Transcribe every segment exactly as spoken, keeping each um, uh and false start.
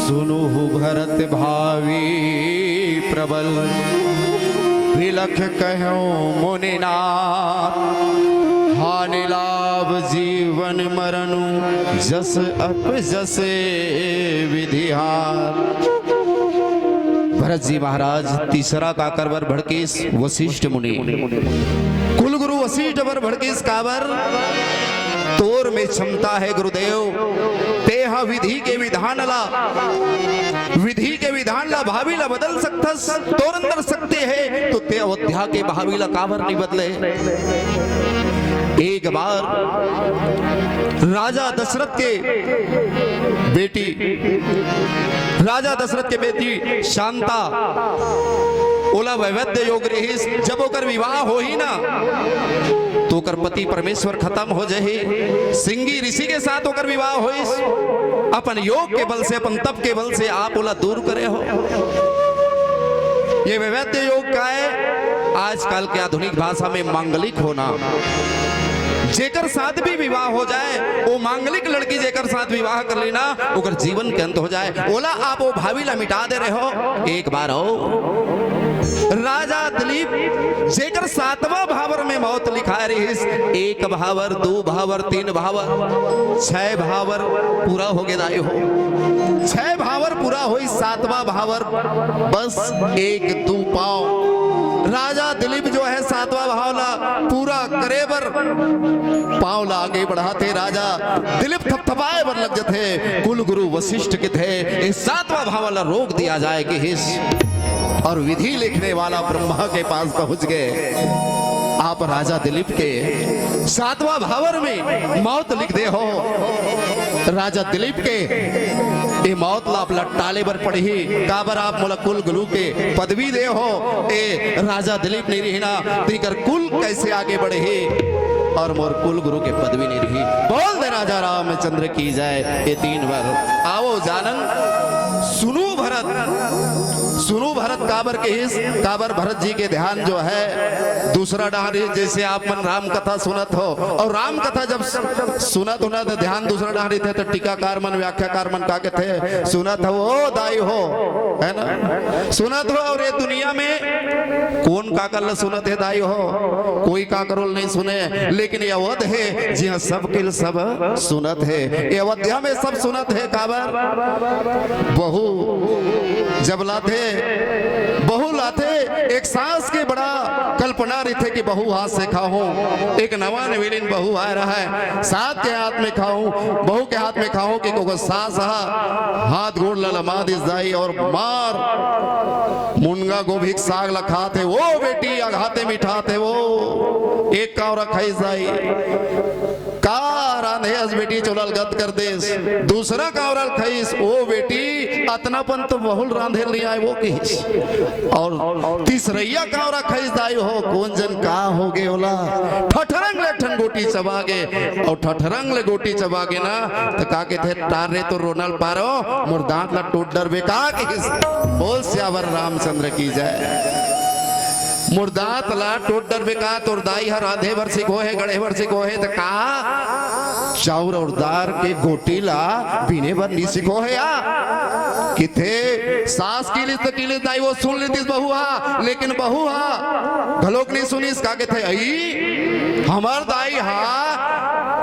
सुनहु भरत भावी प्रबल, बिलख कह्यो मुनिनाथ। हानि लाभ जीवन मरनु, जस अप जसे विधि हाथ। भरत जी महाराज तीसरा काकर बर भड़किस? वशिष्ठ मुनि। कुल गुरु वशिष्ठ बर भड़किस, काबर? तोर में क्षमता हे गुरुदेव, तेहा विधि के विधान ला, विधि के विधान ला, भावी ला बदल सकथस। तोर अंदर शक्ति हे, तो ते अयोध्या के भावी ला काबर नहीं बदले? एक बार राजा दशरथ के बेटी, राजा दशरथ के बेटी शांता, ओला वैवध्य योग रिहिस। जब ओकर विवाह होही ना, तो ओकर पति परमेश्वर खत्म हो जाही। सिंगी ऋषि के साथ ओकर विवाह होइस। अपन योग के बल से, अपन तप के बल से आप ओला दूर करे हो। ये वैवध्य योग का है? आजकल के आधुनिक भाषा में मांगलिक होना। जेकर साथ भी विवाह हो जाए, वो मांगलिक लड़की जेकर साथ विवाह कर लेना, ओकर जीवन के अंत हो जाए। ओला आप वो भावी ला मिटा दे रहे हो। एक बार हो, राजा दिलीप, जेकर सातवां भावर में मौत लिखाए रहिस, एक भावर, दू भावर, तीन भावर, छह भावर पूरा हो गे दाई हो। छह भावर पूरा होई, सातवां भावर बस एक दू पाँव। राजा दिलीप जो है, सातवां भाव ला पूरा करे बर पाँव ला आगे बढ़ाथे। राजा दिलीप थपथपाए बर लग जथे। कुल गुरु वशिष्ठ किथे, इस सातवां भाव ला रोक दिया जाए किहिस। और विधि लिखने वाला ब्रह्मा के पास पहुंच गए। आप राजा दिलीप के सातवां भावर में मौत लिख दे हो। राजा दिलीप के ये मौत ला आप ला टाले बर पड़ही। काबर आप मोला कुल गुरु के पदवी दे हो। ए राजा दिलीप नहीं रहिना, तेकर कुल कैसे आगे बढ़ही? और मोर कुल गुरु के पदवी नहीं रही। बोल दे राजा रामचंद्र की जय। ये तीन बार आवो जानन। सुनहु भरत, सुनहु भरत काबर कहिस? काबर भरत जी के ध्यान जो है दूसरा डहर, जैसे आप मन राम कथा सुनत हो, और राम कथा जब सुनत हो ना, तो ध्यान दूसरा डहर थे, तो टीकाकार मन, व्याख्याकार मन का कहते, सुनत हो ओ दाई हो, है ना? सुनत हो, और ये दुनिया में कौन काकर ल सुनत हे दाई हो? कोई काकरो ल नहीं सुने, लेकिन ये अवध हे जिहाँ सबके ल सब सुनत हे। ये अवध्या में सब सुनत हे। काबर? बहू जब लाथे, बहू लाथे, एक सास के बड़ा कल्पना रहिथे कि बहू हाथ से खाहूं। एक नवा नवेलिन बहू आए रहय, सास के हाथ में खाहूं, बहू के हाथ में खाहूं कि ओकर सास ह हाथ गोड़ ल लमा दिस दाई और मार मुनगा गोभी के साग ल खात हे, वो बेटी अघाते मिठात हे, वो एक कांवरा खाइस दाई। का रांधे हस बेटी, चोला ल गत कर देस। दूसरा कांवरा ल खाइस, वो बेटी अतना पन तो बहू ल रांधे ल नहीं आए, वो कहिस। और तीसरैया कांवरा खाइस दाई हो, कोन जन का हो गे ओला, ठठरंग ले ठन गोटी चबा गे, और ठठरंग ले गोटी चबा गे ना, तो का कहते, "तार रे तो रोना ल पारो, मोर दांत ला टोट डरबे का?" कहिस। बोल सियावर रामचंद्र की जय। मोर दांत ला टोट डरबे का? तोर दाई ह रांधे बर सिखोहे, गढ़े बर सिखोहे, त का चाउर और दार के गोटी ला बीने बर नी सिखोहे या? किथे सास कीलिस त कीलिस दाई, वो सुन लेतिस बहू हा, लेकिन बहू हा घलोक नी सुनिस। का कथे, "अई, हमर दाई हा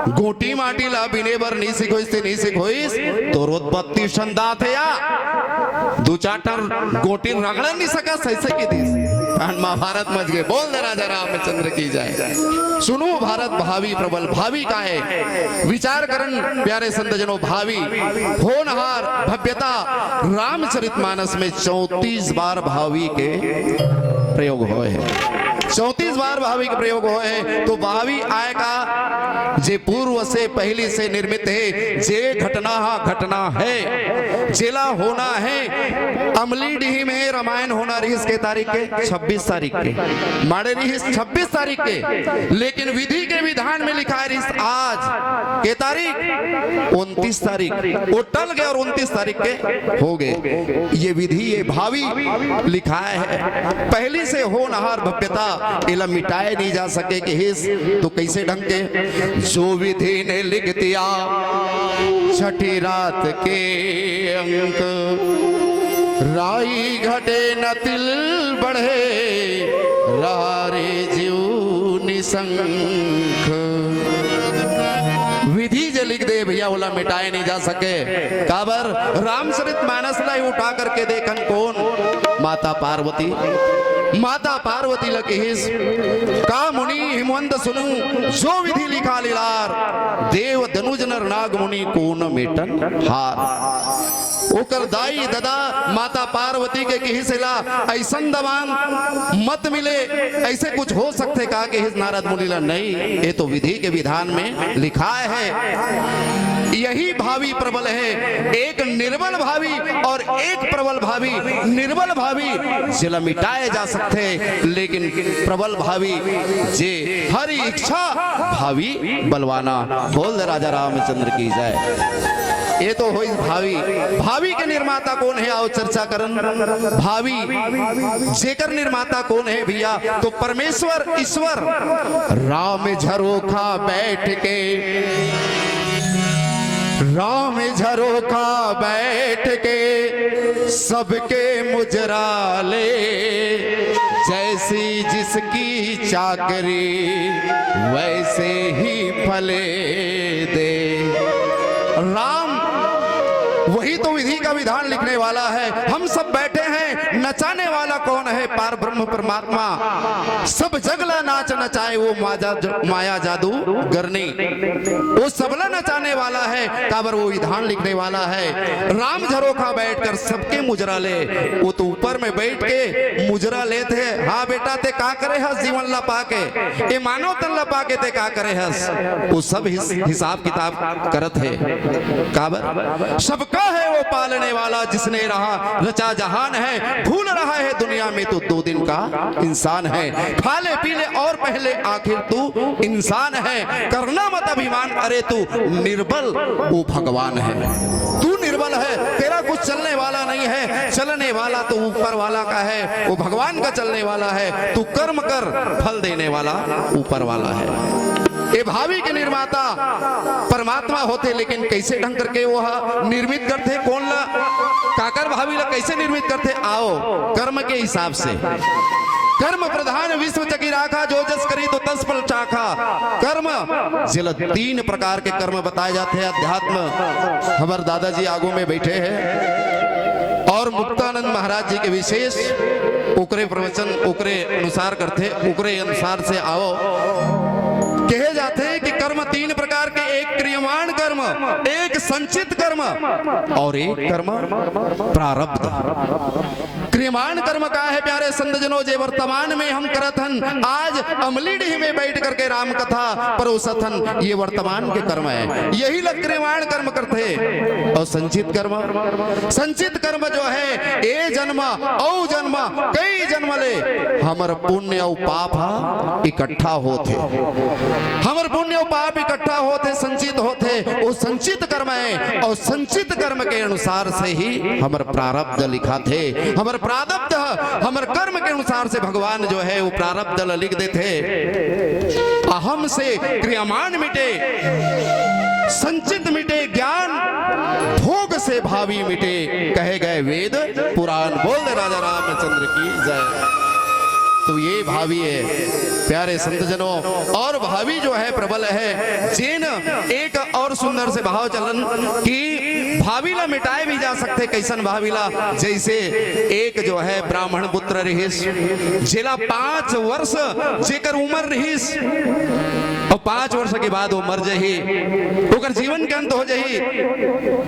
गोटी माटी ला बीने बर नी सिखोइस ते नी सिखोइस, तोर ओत बत्तीस ठन दांत हे या, दू चार ठन गोटी रगड़न नी सकस, ऐसे कहि दिस।" अन महाभारत मच गे। बोल दे राजा रामचंद्र की जय। सुनहु भरत भावी प्रबल, भावी का हे? विचार करन प्यारे संत जनों, भावी होनहार भव्यता रामचरितमानस में चौंतीस बार भावी के प्रयोग होए हे। चौंतीस बार भावी के प्रयोग होए हे, तो भावी आय का जे पूर्व से, पहिली से निर्मित हे, जे घटना हा घटना हे, जेला होना हे। अमली डीह में रामायण होना रिहिस के तारीख के? छब्बीस तारीख के। माड़े रिहिस छब्बीस तारीख के, लेकिन विधि के विधान में लिखाय रिहिस आज के तारीख, उनतीस तारीख। वो टल गे और उनतीस तारीख के हो गे। ये विधि, ये भावी लिखाय हे। पहिली से होनहार भव्यता, एला मिटाय नहीं जा सके कहिस, तो कैसे ढंग के? जो विधि ने लिख दिया छठी रात के अंक। राई घटे न तिल बढ़े, रहा रे जीव निशंक। विधि जे लिख दे भैया, ओला मिटाए नहीं जा सके। काबर? रामचरित मानस ला ही उठा करके देखन, कोन? माता पार्वती। माता पार्वती ला किहिस, का मुनि हिमवंत सुनु, जो विधि लिखा लिलार, देव दनुज नर नाग मुनि को न मेटन हार। ओकर दाई ददा माता पार्वती के किहिस ला, अइसन दवान मत मिले, अइसे कुछ हो सकथे का किहिस नारद मुनि ला? नहीं, ये तो विधि के विधान में लिखाय हे। यही भावी प्रबल हे, एक निर्बल भावी और एक प्रबल भावी। निर्बल भावी जेला मिटाए जा सकथे, लेकिन प्रबल भावी जे हर इच्छा भावी बलवाना। बोल दे राजा रामचंद्र की जय। ये तो होइस भावी। भावी के निर्माता कोन हे? आओ चर्चा करन। भावी जेकर निर्माता कोन हे भैया? तो परमेश्वर ईश्वर। राम झरोखा बैठ के, राम झरोखा बैठ के सबके मुजरा ले, जैसी जिसकी चाकरी वैसे ही फले दे। राम वही तो विधि का विधान लिखने वाला है। हम सब बैठे हैं, नचाने वाला कौन है? पार ब्रह्म परमात्मा। सब जग ला नाच नचाए वो माजा-, माया जादू गरनी। वो सबला नचाने वाला है, काबर वो विधान लिखने वाला है। राम झरोखा बैठकर सबके मुजरा ले। वो तो ऊपर में बैठ के मुजरा लेत हे। हाँ बेटा, ते का करे हस जीवन ला पाके? ए मानव तन ला पाके ते का करे हस? वो सब हिस-, हिसाब किताब करत हे। काबर? सबका है वो पालने वाला, जिसने रहा रचा जहान है, भूल रहा है दुनिया में तो दो दिन का इंसान है। खा ले पी ले और पहले आखिर तू इंसान है, करना मत अभिमान, अरे तू निर्बल, वो भगवान है। तू निर्बल है, तेरा कुछ चलने वाला नहीं है, चलने वाला तो ऊपर वाला का है, वो भगवान का चलने वाला है। तू कर्म कर, फल देने वाला ऊपर वाला है। ये भावी के निर्माता परमात्मा होथे, लेकिन कैसे ढंग करके वो ह निर्मित करथे, कोन ला, काकर भावी ला कैसे निर्मित करथे? आओ, कर्म के हिसाब से। कर्म प्रधान विश्व चकी राखा, जो जस करी तो तस फल चाखा। कर्म, जेला तीन प्रकार के कर्म बताए जाथे। अध्यात्म, हमर दादाजी आगू में बैठे हैं, और मुक्तानंद महाराज जी के विशेष ओकरे प्रवचन ओकरे अनुसार करथे, ओकरे अनुसार से आओ। कहे जाथे कि कर्म तीन प्रकार के, एक क्रियमाण कर्म, एक संचित कर्म और एक कर्म प्रारब्ध। क्रियमाण कर्म का है प्यारे संतजनों, जे वर्तमान में हम करत हन, आज अमली डीह में बैठ करके राम कथा परोसत हन, ये वर्तमान के कर्म है, यही ला क्रियमाण कर्म करथे। और संचित कर्म, संचित कर्म जो है, ए जन्म, अउ जन्म, कई जन्म ले हमर पुण्य अउ पाप ह इकट्ठा होथे। हमर पुण्य अउ पाप इकट्ठा होथे, संचित होथे। वो संचित कर्म है, और संचित कर्म के अनुसार से ही हमर प्रारब्ध लिखाथे। हमर प्रारब्ध, हमर कर्म के अनुसार से भगवान जो है, वो प्रारब्ध ल लिख देथे। अहम से क्रियमाण मिटे, संचित मिटे ज्ञान, भोग से भावी मिटे, कहे गए वेद पुराण। बोल दे राजा रामचंद्र की जय। तो ये भावी है प्यारे संतजनों, और भावी जो है प्रबल है। जेन एक और सुंदर से भाव चलन कि भावी ला मिटाए भी जा सकथे। कैसन भावी ला? जैसे एक जो है ब्राह्मण पुत्र रहिस, जेला पांच वर्ष जेकर उम्र रहिस, और पांच वर्ष के बाद वो मर जाही, ओकर जीवन के अंत हो जाही।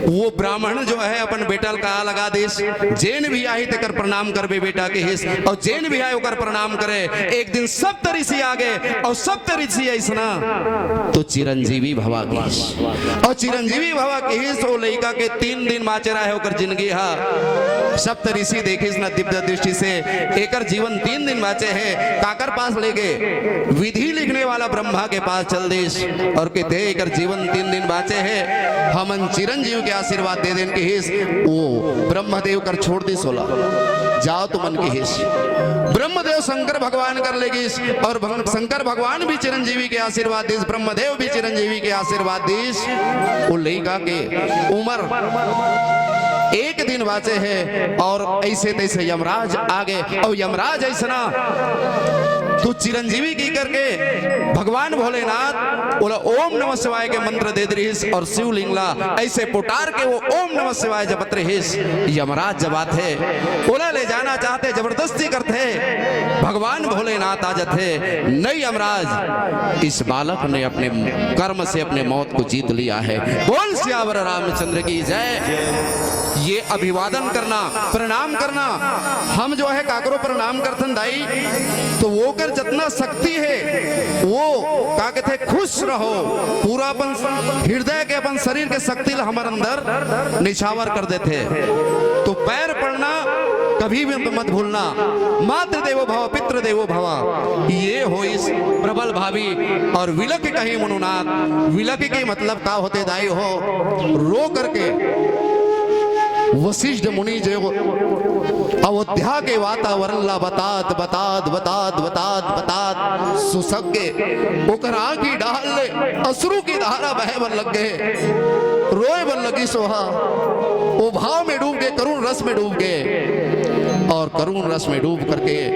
वो ब्राह्मण जो है अपन बेटा ल कहा लगा दिस, जेन भी आही तेकर प्रणाम करबे बेटा किहिस, और जेन भी आए ओकर प्रणाम करे। एक दिन सप्त ऋषि आ गए, और सप्त ऋषि ऐसना तो चिरंजीवी भवा किहिस। और चिरंजीवी भवा किहिस, वो लइका के तीन दिन बाँचे रहे ओकर जिंदगी हा। सप्त ऋषि देखिस न दिव्य दृष्टि से, एकर जीवन तीन दिन बाँचे हे, काकर पास ले गे? विधि लिखने वाला ब्रह्मा के पास। चल दिस और कथे, "एकर जीवन तीन दिन बाँचे हे, हमन चिरंजीव के आशीर्वाद दे देन," कहिस। वो ब्रह्मदेव कर छोड़ दिस ओला, "जाव तुमन," कहिस। ब्रह्मदेव शंकर भगवान कर ले गिस और भग-, शंकर भगवान भी चिरंजीवी के आशीर्वाद दिस, ब्रह्मदेव भी चिरंजीवी के आशीर्वाद दिस। वो लइका के उमर एक दिन बाँचे हे और अइसे तइसे यमराज आगे, और यमराज अइसना, तू चिरंजीवी कहि करके भगवान भोलेनाथ ओला ओम नमः शिवाय के मंत्र दे दे रिहिस और शिवलिंग ला अइसे पुटार के वो ओम नमः शिवाय जपत रिहिस। यमराज जब आथे, ओला ले जाना चाहथे, जबरदस्ती करथे, भगवान भोलेनाथ आ जाथे, "नहीं यमराज, इस बालक ने अपने कर्म से अपने मौत को जीत लिया है।" बोल सियावर रामचंद्र की जय। ये अभिवादन करना, प्रणाम करना, हम जो है काकरो प्रणाम करथन दाई, तो वो कर जितना शक्ति है, वो का कहथे, "खुश रहो।" पूरा अपन हृदय के, अपन शरीर के शक्ति ला हमर अंदर निछावर कर देथे। तो पैर पड़ना कभी भी मत भूलना। मातृ देवो भव, पितृ देवो भव, ये होइस प्रबल भावी। और विलख कही मुनुनाथ, विलख के मतलब का होथे दाई हो? रो करके वशिष्ठ मुनि जो अयोध्या के वातावरण ला बतात, बतात, बतात, बतात, बतात सुसक के ओकर आँखी डाल ले अश्रु की धारा बहे बर लग गे, रोए बर लगिस ओहा। वो भाव में डूब गे, करुण रस में डूब गे, और करुण रस में डूब करके